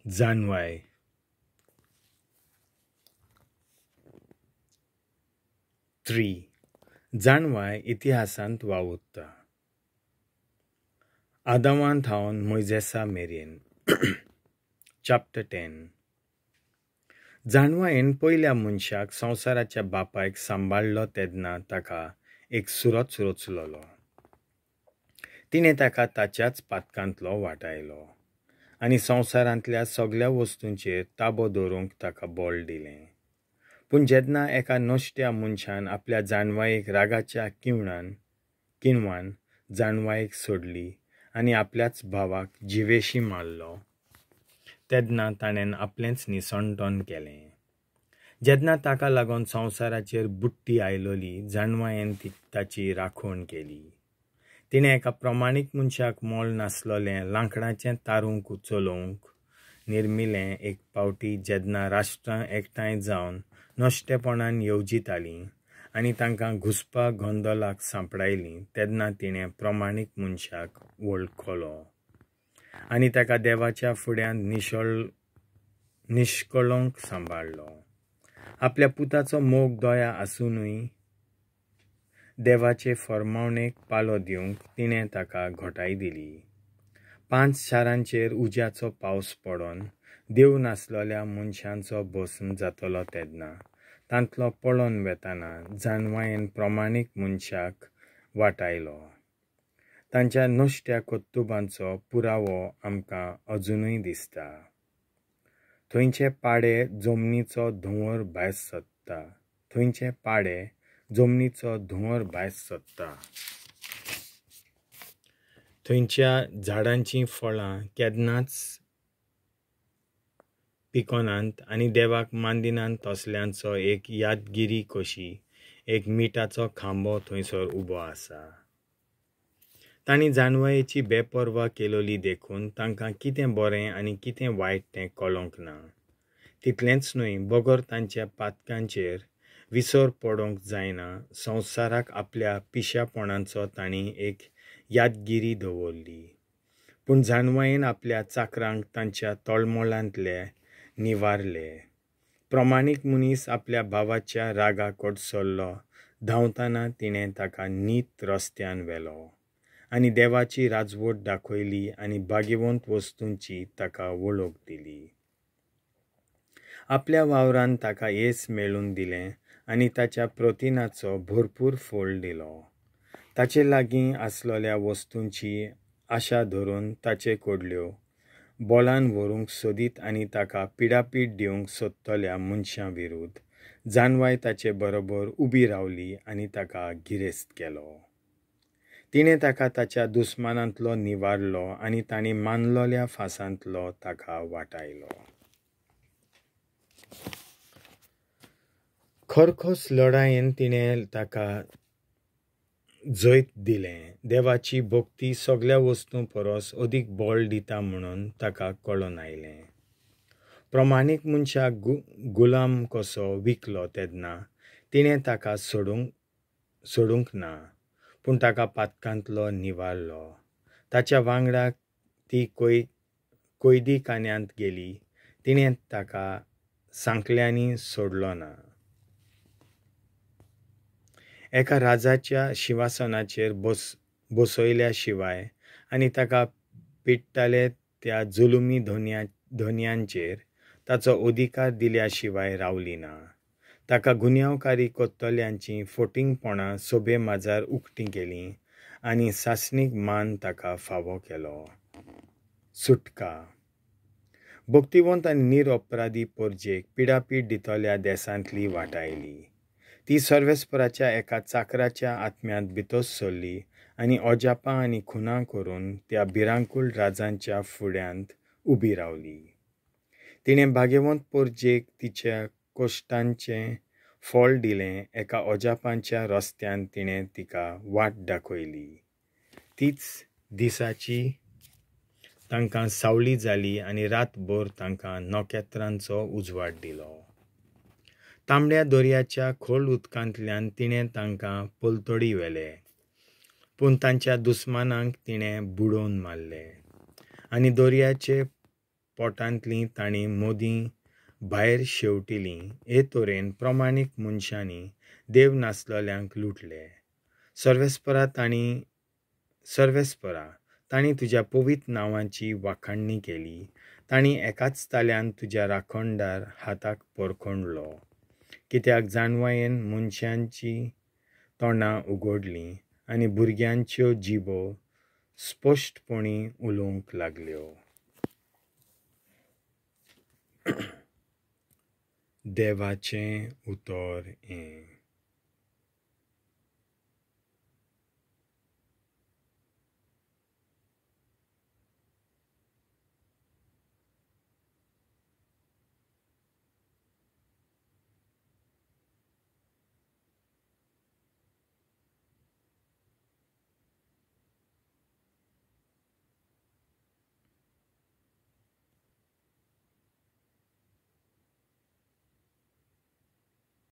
जाणवाय. 3. जाणवाय इतिहासांत वावुरता. आदांवान थावन मोयजेसा मेरेन. चॅप्टर 10. जाणवायेन पयल्या मनशाक संवसाराच्या बापायक सांबाळ्ळो तेन्ना ताका एक सुरत रचलोलो. तिणें ताका ताच्याच पातकांतलो वाटायलो आनी संवसारांतल्या सगळ्या वस्तूंचेर ताबो दवरूंक ताका बळ दिलें. पूण जेन्ना एका नश्ट्या मनशान आपल्या जाणवायेक रागाच्या किण्वान जाणवायेक सोडली आनी आपल्याच भावाक जिवेशी मारलो तेन्ना ताणें आपलेंच निसणटण केलें. जेन्ना ताका लागून संवसाराचेर बुट्टी आयलोली जाणवायेन ताची राखण केली. तिणें एका प्रमाणीक मनशाक मोल नासलोलें लांकडाचें तारूंक चलोवंक निर्मिलें. एक पावटी जेन्ना राष्ट्रां एकठांय जावन नश्टेपणान येवजितालीं आनी तांकां घुसपा गोंदोलाक सांपडायलीं तेन्ना तिणें प्रमाणीक मनशाक वळखलो आनी ताका देवाच्या फुड्यांत निश्कळंक सांबाळ्ळो. आपल्या पुताचो मोग दया आसुनूय देवाचे फर्मावणेक पालो दिवंक तिणें ताका घटाय दिली. 5 शारांचेर उज्याचो पावस पडोन देव नासलोल्या मनशांचो भस्म जातलो तेन्ना तांतलो पळोवन वेताना जाणवायेन प्रमाणीक मनशाक वाटायलो. तांच्या नश्ट्या कर्तुबांचो पुरावो आमकां अजुनूय दिसता. थंयचे पाडे जमनीचो धुंवर भायर सरता. थंयचे पाडे जमनीचो धुंवर भायर सरता. थंयच्या झाडांचीं फळां केन्नाच पिकनात आनी देवाक मानदिनात तसल्यांचो एक यादगिरी कशी एक मिठाचो खांबो थंयसर उबो आसा. तांणी जाणवायेची बेपर्वा केलोली देखून तांकां कितें बरें आनी कितें वायट तें कळोंक ना. तितलेंच न्हय, बगर तांच्या पातकांचेर विसर पडोंक जायना संवसाराक आपल्या पिश्यापणाचो तांणी एक यादगिरी दवरली. पूण जाणवायेन आपल्या चाकरांक तांच्या तळमळांतले निवारले. प्रमाणीक मनीस आपल्या भावाच्या रागा कडसरलो धांवतना तिणें ताका नीत रस्त्यान व्हेलो आनी देवाची राजवट दाखयली आनी भाग्यवंत वस्तूंची ताका वळख दिली. आपल्या वावरान ताका येस मेळून दिलें आनी ताच्या प्रथिनाचो भरपूर फळ दिलो. ताचे लागीं आसलोल्या वस्तूंची आशा धरून ताचे कडल्यो बोलान व्हरूंक सोदीत आनी ताका पिडापीड दिवंक सोदतल्या मनशां विरुद्ध जाणवाय ताचे बरोबर उबी रावली आनी ताका गिरेस्त केलो. तिणें ताका ताच्या दुस्मानांतलो निवारलो आनी तांणी मानलोल्या फासांतलो ताका वाटायलो. खरखस लढायेन तिणें ताका जैत दिलें. देवाची भक्ती सगळ्या वस्तूं परस अदीक बळ दिता म्हणून ताका कळोन आयलें. प्रमाणीक मनशाक गुलाम कसो विकलो तेन्ना तिणें ताका सोडूंक ना, पूण ताका पातकांतलो निवारलो. ताच्या वांगडा ती कैदी कान्यांत गेली. तिणें ताका सांकल्यांनी सोडलो ना. एका राजाच्या शिंवासनाचेर बसयल्या शिवाय आनी ताका पिडटाले त्या जुलुमी धनयांचेर ताचो अधिकार दिल्या शिवाय रावली ना. ताका गुन्यांवकारी करतल्यांचीं फोटिंगपणां सोबे माजार उक्तीं केलीं आनी सासणीक मान ताका फावो केलो. सुटका. भक्तिवंत आनी निरअपराधी परजेक पिडापीड दितल्या देसांतली वाटायली. ती सर्वेस्पराच्या एका चाकराच्या आत्म्यांत भितर सरली आनी अजापां आनी खुनां करून त्या भिरांकूळ राजांच्या फुड्यांत उबी रावली. तिणें भाग्यवंत परजेक तिच्या कश्टांचें फळ दिलें. एका अजापांच्या रस्त्यान तिणें तिका वाट दाखयली. तीच दिसाची तांकां सावळी जाली आनी रातभर तांकां नखेत्रांचो उजवाड दिलो. तांबड्या दर्याच्या खोल उदकांतल्यान तिणें तांकां पलतडी व्हेले, पूण तांच्या दुस्मानांक तिणें बुडोवन मारले आनी दर्याचे पोटांतलीं तांणी मोदीं भायर शेंवटिलीं. हे तरेन प्रमाणीक मनशांनी देव नासलेल्यांक लुटले. सर्वेस्परा तांणी तुज्या पवित्र नांवाची वाखाणणी केली. तांणी एकाच ताल्यान तुज्या राखणदार हाताक परखणलो. कित्याक जाणवायेन मनशांची तोंडां उगडलीं आनी भुरग्यांच्यो जिबो स्पश्टपणी उलोवंक लागल्यो. देवाचें उतर हें.